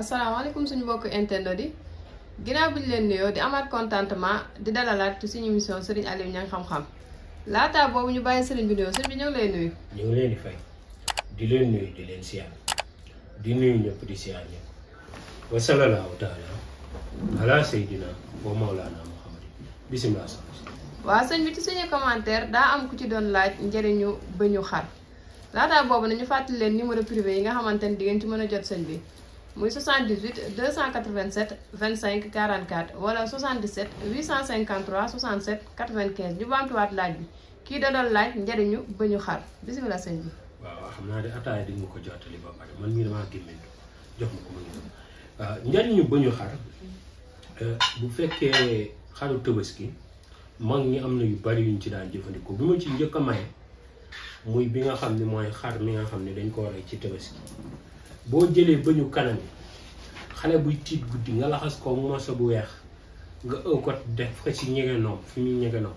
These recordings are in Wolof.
asalaamaaleykum suñu mbokk internet yi ginnaaw bi ñu leen nuyoo di amaat contentement di dalalaat ci suñu émission Serigne Aliou Niang xam-xam laataa boobu ñu bàyyi Serigne bi nuyoo Serigne bi ñu ngi lay nuyu. ñu ngi leen di fay di leen nuyu di leen siyaar di nuyu ñëpp di siyaar ñëpp wa sallallahu taala ala sayyidina wa mawlana Muhammad bisimilah. waaw sëñ bi ci suñu commentaire daa am ku ci doon laaj njëriñu bëñu xar laataa boobu nañu fàttali leen numéro privé yi nga xamante ni di ngeen ci mën a jot sëñ bi. muy 78 287 25 44 wala 77 853 67 95 ñu baamtuwaat laaj bi kii da doon laaj njëriñu bëñu xar bisimilah sëñ bi. waaw xam naa de ataaya di nga ko jottali ba pare man mii damaa gémmiñ jox ma ko ma ngi waaw njëriñu bëñu xar bu fekkee xaru Tabaski mag ñi am na yu bari yuñ ci daan jëfandikoo bi ma ci njëkk a maye muy bi nga xam ne mooy xar mi nga xam ne dañ ko rey ci Tabaski. boo jëlee bëñu kanam yi xale buy tiit guddi nga laxas ko morso bu weex nga ëw ko def ko ci ñegenoom fi muy ñegenoom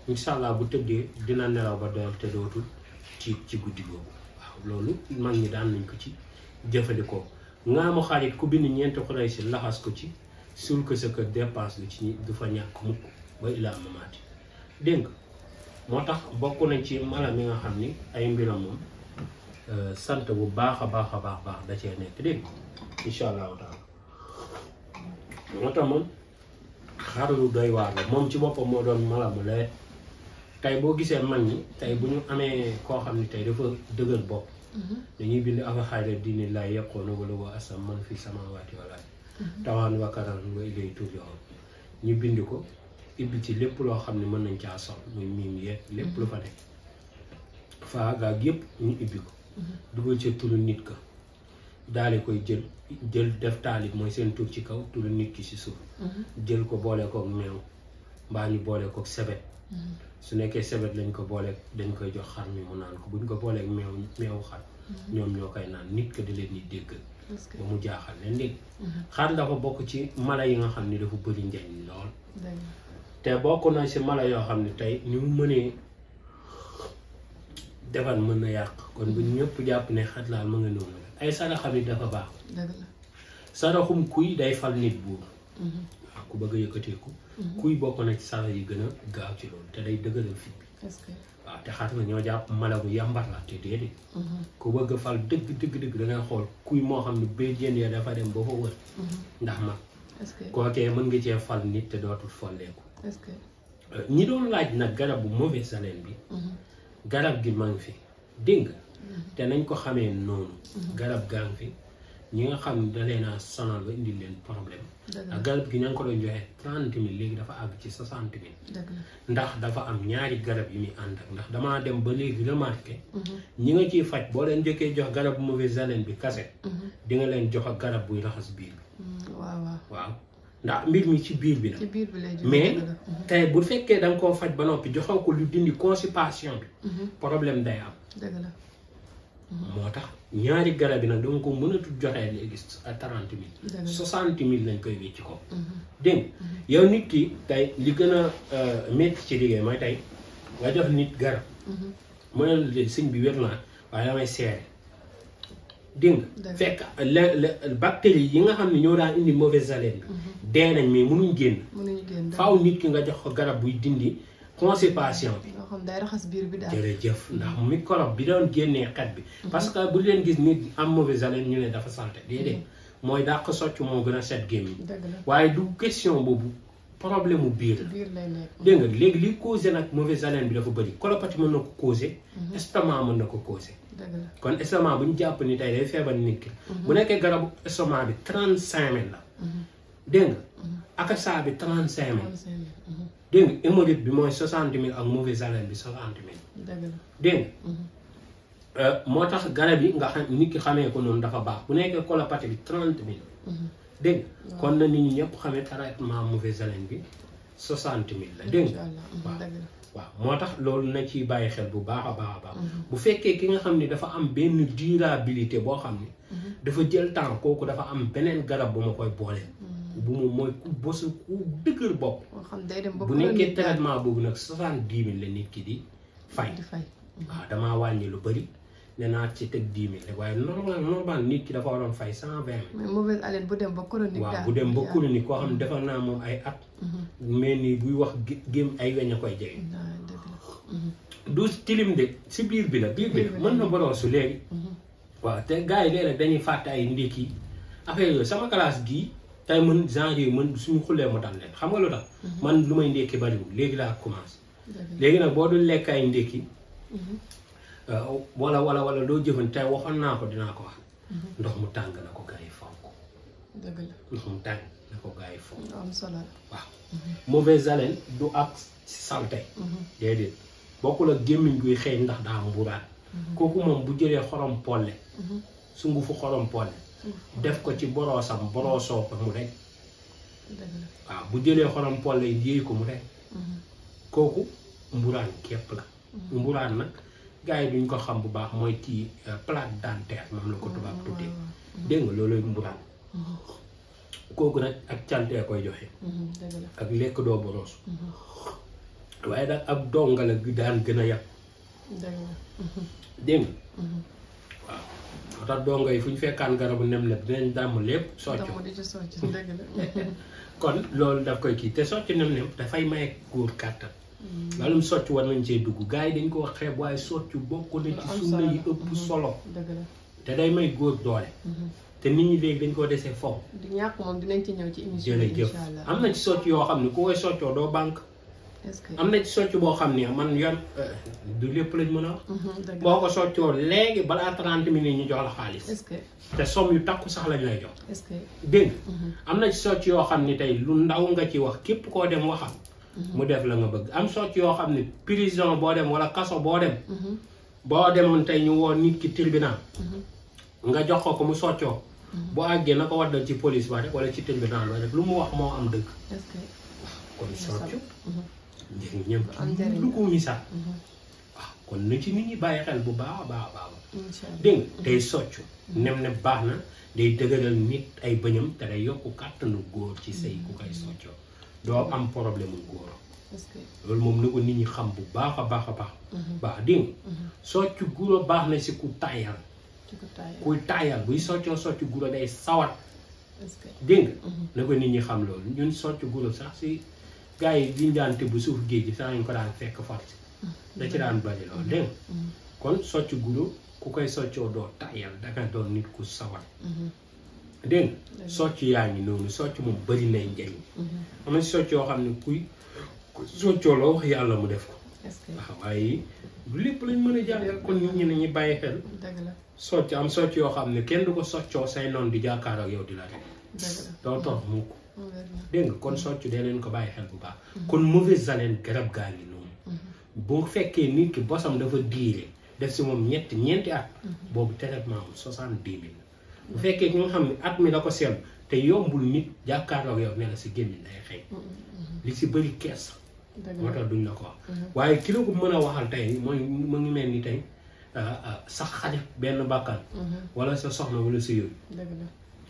incha allah bu tëddee dina nelaw ba doyal te dootul tiit ci guddi boobu waaw loolu mag ñi daan nañ ko ci jëfandikoo nga ma xarit ku bind ñeenti xurey si laxas ko ci suul ko sa kër dépense lu ci du fa ñàkk mukk ba ilaa mamaati dégg nga moo tax bokk nañ ci mala mi nga xam ni ay mbiram moom sant bu baax a baax da cee nekk dégg incha allahu taala moo tax moom xar lu doy waar la moom ci boppam moo doon mala mu lay tey boo gisee mag ñi tey bu ñu amee koo xam ne tey dafa dëgër bopp dañuy bind afa xayra diini laay yaqoona wala wa asam man fi samaawaati wala tawaan wakaran wa ilay turjaun ñu bind ko ibbi ci lépp loo xam ne mën nañ caa sol muy miim yeeg lépp lu fa nekk faagaag yëpp ñu ibbi ko dugal ca turu nit ka daal koy jël def taalib mooy seen tur ci kaw turu nit ki ci suuf jël ko boole kook meew mbaa ñu boole kook sebet su nekkee sebet lañ ko boole dañ koy jox xar mi mu naan ko buñ ko booleek meewu xar ñoom ñoo koy naan nit ka di leen di dégg ba mu jaaxal leen dégg xar dafa bokk ci mala yi nga xam ni dafa bëri njariñ lool te bokk na ci mala yoo xam ne tey ni mu mënee defal mën na yàq kon bu ñëpp jàpp ne xat laal ma nga noonu la ay saraxam yi dafa baax saraxum kuy day fal nit buur waaw ku bëgg a yëkkateeku kuy bokk na ci sarax yi gën a gaaw ci loolu te day dëgëral fit bi waaw te xar nga ñoo jàpp mala bu yàmbar la te déedéet ku bëgg a fal dëgg da ngay xool kuy moo xam ne bay jën ya dafa dem ba fa wër ndax mag kookee mën nga cee fal nit te dootul folleeku ñi doon laaj nag garabu mauvaise haleine bi garab gi maa ngi fi dégg nga te nañ ko xamee noonu garab gaa ngi fi ñi nga xam ne da leen a sonal ba indi leen problème ak garab gi ña ngi ko doon joxe 30 000 léegi dafa àgg ci 60 000 ndax dafa am ñaari garab yi muy ànd ak ndax damaa dem ba léegi remarqué ñi nga ciy faj boo leen jëkkee jox garabu mauvaise haleine bi kase di nga leen jox ak garab buy raxas biir bi waaw ndax mbir mi ci biir bi la mais tey bu fekkee da nga koo faj ba noppi joxaw ko lu dindi constipation bi problème day am moo tax ñaari garab yi nag dama ko mënatul joxee léegi à 30 000 60 000 lañ koy wécc ko dégg yow nit ki tey li gën a métti ci liggéey mooy tey nga jox nit garab mu ne la sëñ bi wér naa waaye damay seere dégg nga fekk bactéries yi nga xam ne ñoo daan indi mauvaise haleine bi dee nañ mais mënuñ génn faaw nit ki nga jox ko garab buy dindi constipation bi day raxas biir bi daal jërëjëf ndax microbe bi doon génnee xet bi parce que bu leen gis nit am mauvaise haleine ñu ne dafa salte déedéet mooy dàq socc moo gën a set gémmiñ waaye du question boobu problème mu biir la dégg nga léegi li causé nag mauvaise haleine bi dafa bëri colopathie mën na ko causé estomac mën na ko causé kon estomac bu ñu jàpp ni tey day feebar nit ki bu nekkee garabu estomac bi 35 000 la dégg nga akasa bi 35 000 dégg nga hémorroïde bi mooy 60 000 ak mauvaise haleine bi 60 000 dégg nga moo tax garab yi nga xam nit ki xamee ko noonu dafa baax bu nekkee colopathie bi 30 000 dégg nga kon na nit ñi ñëpp xamee traitement mauvaise haleine bi 60 000 la dégg nga waaw moo tax loolu na ciy bàyyi xel bu baax a baax bu fekkee ki nga xam ne dafa am benn durabilité boo xam ne dafa jël temps kooku dafa am beneen garab bu ma koy boole bu mu mooy ku bos ku dëgër bopp bu nekkee traitement boobu nag 70 000 la nit ki di fay waaw damaa wàññi lu bëri ne naa ci teg 10 000 rek waaye normal nit ki dafa waroon fay 120 000. mais mauvaise haleine bu dem ba chronique. waaw bu dem ba chronique koo xam ne defal naa moom ay at. mais nii buy wax gém ay weñ a koy jege. du tilim de si biir bi la mën na boroosu léegi. waaw te gars yi léeg-léeg dañuy fàtte ay ndékki affaire yooyu sama classe gii tey mën genre yooyu mën suñu xullee mu dal leen xam nga lu tax. man lu may ndékki bariwul léegi laa commencé. léegi nag boo dul lekk ay ndékki. wala doo jëfandikoo tey waxoon naa ko dinaa ko wax. ndox mu tàng na ko gars yi fonk. dëgg la ndox mu tàng na ko gars yi fonk. am solo la waaw. mauvaise haleine du ak salte. déedéet bokkul ak gémmiñ guy xeeñ ndax daa mburaat. kooku moom bu jëlee xorom polle. sungufu xorom polle. def ko ci boroosam boroosoo ko mu rek. waaw bu jëlee xorom polle yéey ko mu rek. kooku mburaan képp la. mburaan nag gars yi duñ ko xam bu baax mooy ci plaque dentaire moom la ko tubaab tuddee. dégg nga loolu mburaan. kooku nag ak cantee koy joxe. ak lekk doo boroosu. waaye nag ab dongala gi daan gën a yàq. dégg nga. waaw moo tax dongo yi fu ñu fekkaan garabu nem leb dinañ dàmm lépp soccu. kon loolu daf koy kii te soccu nem nem dafay maye góor kàttan. wàllum soccu war nañ cee dugg gars yi dañ ko xeeb waaye soccu bokk na ci sunna yi ëpp solo. te day may góor doole. te nit ñi léegi dañ koo desee foofu. du ñàkk moom dinañ ci ñëw ci émission bi incha allah am na ci soccu yoo xam ne ku koy soccoo doo banque. am na ci socc boo xam ne man yor du lépp lañ mën a wax. boo ko soccoo léegi balaa 30 minutes ñu jox la xaalis. te somme yu takku sax lañ lay jox. dégg am na ci socc yoo xam ne tey lu ndaw nga ci wax képp koo dem waxam. mu def la nga bëgg am socc yoo xam ne prison boo dem wala kaso boo dem. boo demoon tey ñu woo nit ki tribunal. nga jox ko mu soccoo. bu àggee na ko waddal ci police ba rek wala ci tribunal ba rek lu mu wax moo am dëgg. kon socc. njëriñ ñëpp lu ko misaal. waaw kon na ci nit ñi bàyyi xel bu baax a baax. dégg nga day soccu. nem baax na day dëgëral nit ay bëñam te day yokk kàttanu góor ci sëy ku koy soccoo doo am problème mu góor. loolu moom na ko nit ñi xam bu baax a baax. baax dégg nga soccu guro baax na si ku taayal. kuy taayal buy soccoo soccu guro day sawat. dégg nga na ko nit ñi xam loolu ñun soccu guro sax si. gaa yi diñ daan tibb suuf géej gi sax ñu ko daan fekk force da ci daan bari loolu dégg nga kon socc guro ku koy soccoo doo tayal danga doon nit ku sawar dégg nga socc yaa ngi noonu socc moom bari nay njëriñ am na socc yoo xam ne kuy soccoo la wax yàlla mu def ko waaw waaye du lépp lañ mën a jàngal kon nit ñi nañu bàyyi xel socc am socc yoo xam ne kenn du ko soccoo say noon di jàkkaar ak yow di la rek doo toog mukk dégg nga kon soccu dee leen ko bàyyi xel bu baax kon mauvaise haleine garab gaa ngi noonu boo fekkee nit ki bosam dafa diire def si moom ñeenti at boobu traitement am 70 000 bu fekkee ki nga xam ne at mi da ko seel te yombul nit jàkkaarloog yow ne la si gémmiñ day xëy li si bëri kees moo tax duñ la ko wax waaye ki la ko mën a waxal tey mooy mu ngi mel ni tey sax xajat benn bàkkan wala sa soxna wala sa yooyu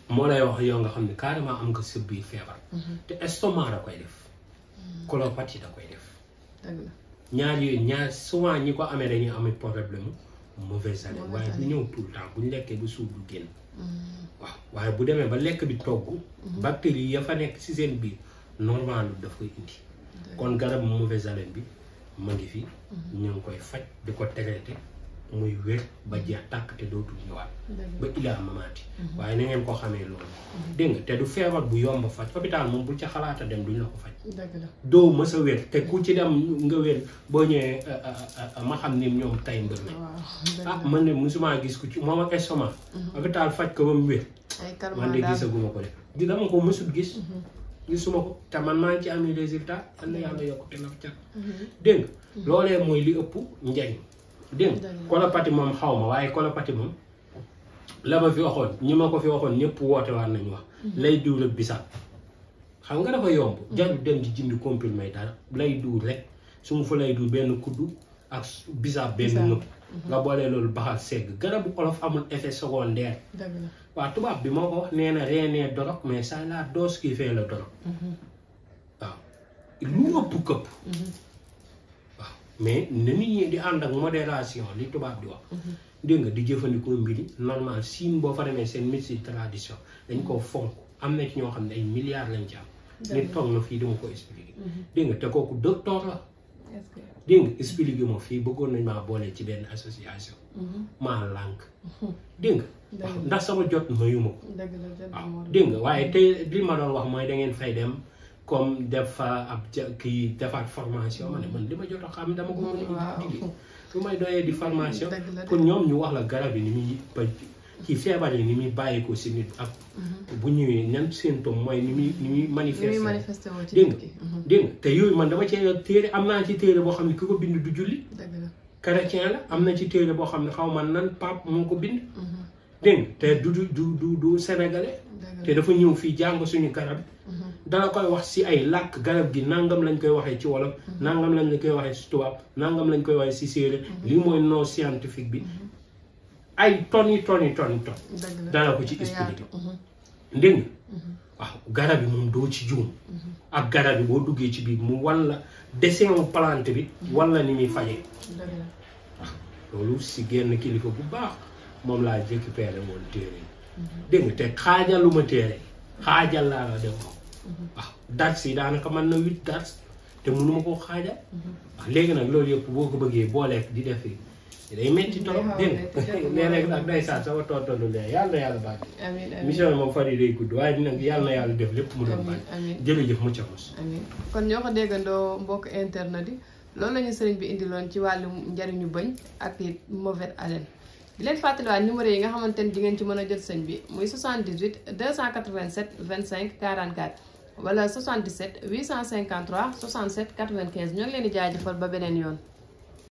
moo lay wax yow nga xam ne carrément am nga sa biir feebar. te estomac da koy def. colopathie da koy def. ñaar yooyu souvent ñi ko amee dañuy amee problème mauvaise haleine waaye du ñëw tout le temps bu ñu lekkee ba suuf du génn. waaw waaye bu demee ba lekk bi togg. bactéries ya fa nekk ci seen biir normal daf koy indi. kon garab mauvaise haleine bi ma ngi fi. ñu ngi koy faj di ko traité. muy wér ba jeex tàkk te dootul ñëwaat ba ilaa mamaati waaye na ngeen ko xamee loolu dégg nga te du feebar bu yomb faj hôpital moom bu ca xalaata dem duñ la ko faj doo mës a wér te ku ci dem nga wér boo ñëwee ma xam ni ñoom tay mbër na man ne musuma gis ku ci moom ak estomac hôpital faj ko ba mu wér man de gisaguma ko de dama ko mësul gis gisuma ko te man maa ngi ci amee résultat yàlla yokk te laf cat dégg nga loolee mooy li ëpp njariñ dégg nga colopathie moom xaw ma waaye colopathie moom la ma fi waxoon ñi ma ko fi waxoon ñëpp woote waat nañu wax lay duur ak bisaab xam nga dafa yomb jarul dem di jënd comprimé dara lay duur rek su ma fa lay duur benn kuddu ak bisaab benn nëpp nga boolee loolu baxal segg garabu olof amul effet secondaire waaw tubaab bi moo ko wax nee na reenee dorog mais ça la dose qui fait le dorog waaw lu ëpp këpp waaw mais na nit ñi di ànd ak modération li tubaab di wax. dégg nga di jëfandikoo mbiri normal Chine boo fa demee seen médecine tradition dañ koo fonk am na ci ñoo xam ne ay milliards lañ ci am. nit toog na fii dama ko expliquer. dégg nga te kooku docteur la. dégg nga expliquer ma fii bëggoon nañ maa boole ci benn association. maa lànk. dégg nga. ndax sama jot mayuma ko. waaw dégg nga waaye tey li ma doon wax mooy da ngeen fay dem comme def fa ab kii defaat formation ma ne man li ma jot a xam dama ko mën a liggéey su may doyee di formation pour ñoom ñu wax la garab yi ni muy ci feebar yi ni muy bàyyi ko si nit ak bu ñëwee ñan symptôme mooy ni muy manifesté dégg nga dégg nga te yooyu man dama cee téere am naa ci téere boo xam ne ki ko bind du julli chrétien la am na ci téere boo xam ne xaw ma nan pape moo ko bind dégg nga te du sénégalais te dafa ñëw fii jàng suñu garab dala koy wax si ay làkk garab gi nangam lañ koy waxee ci wolof nangam lañ koy waxee si tubaab nangam lañ koy waxee si séeréer lii mooy non scientifique bi ay tonni dana ko ci expliqué dégg nga waaw garab yi moom doo ci juum ak garab yi boo duggee ci biir mu wan la dessin plante bi wala ni muy fajee waaw loolu si génn kilifa bu baax moom laa récupéré woon téere dégg nga te xaajaluma téere xaajal laa la def waaw dars yi daanaka mën na 8 dars te mënuma koo xaajal waaw léegi nag loolu yëpp boo ko bëggee booleek di def day metti trop dégg nga léeg-léeg nag day saa sama tontondu lee yàlla na yàlla baax mission moom fan yi day gudd waaye nag yàlla na yàlla def lépp mu doon baax jërëjëf mucc mos kon ñoo ko déggandoo mbokk internet yi loolu la ñu sëriñ bi indiloon ci wàllum njariñu bëñ ak it mauvaise haleine di leen fàttaliwaat numéro yi nga xamante ni di ngeen ci mën a jot sëñ bi muy 78 287 25 44 wala 77 853 67 95 ñoo ngi leen di jaajëfal ba beneen yoon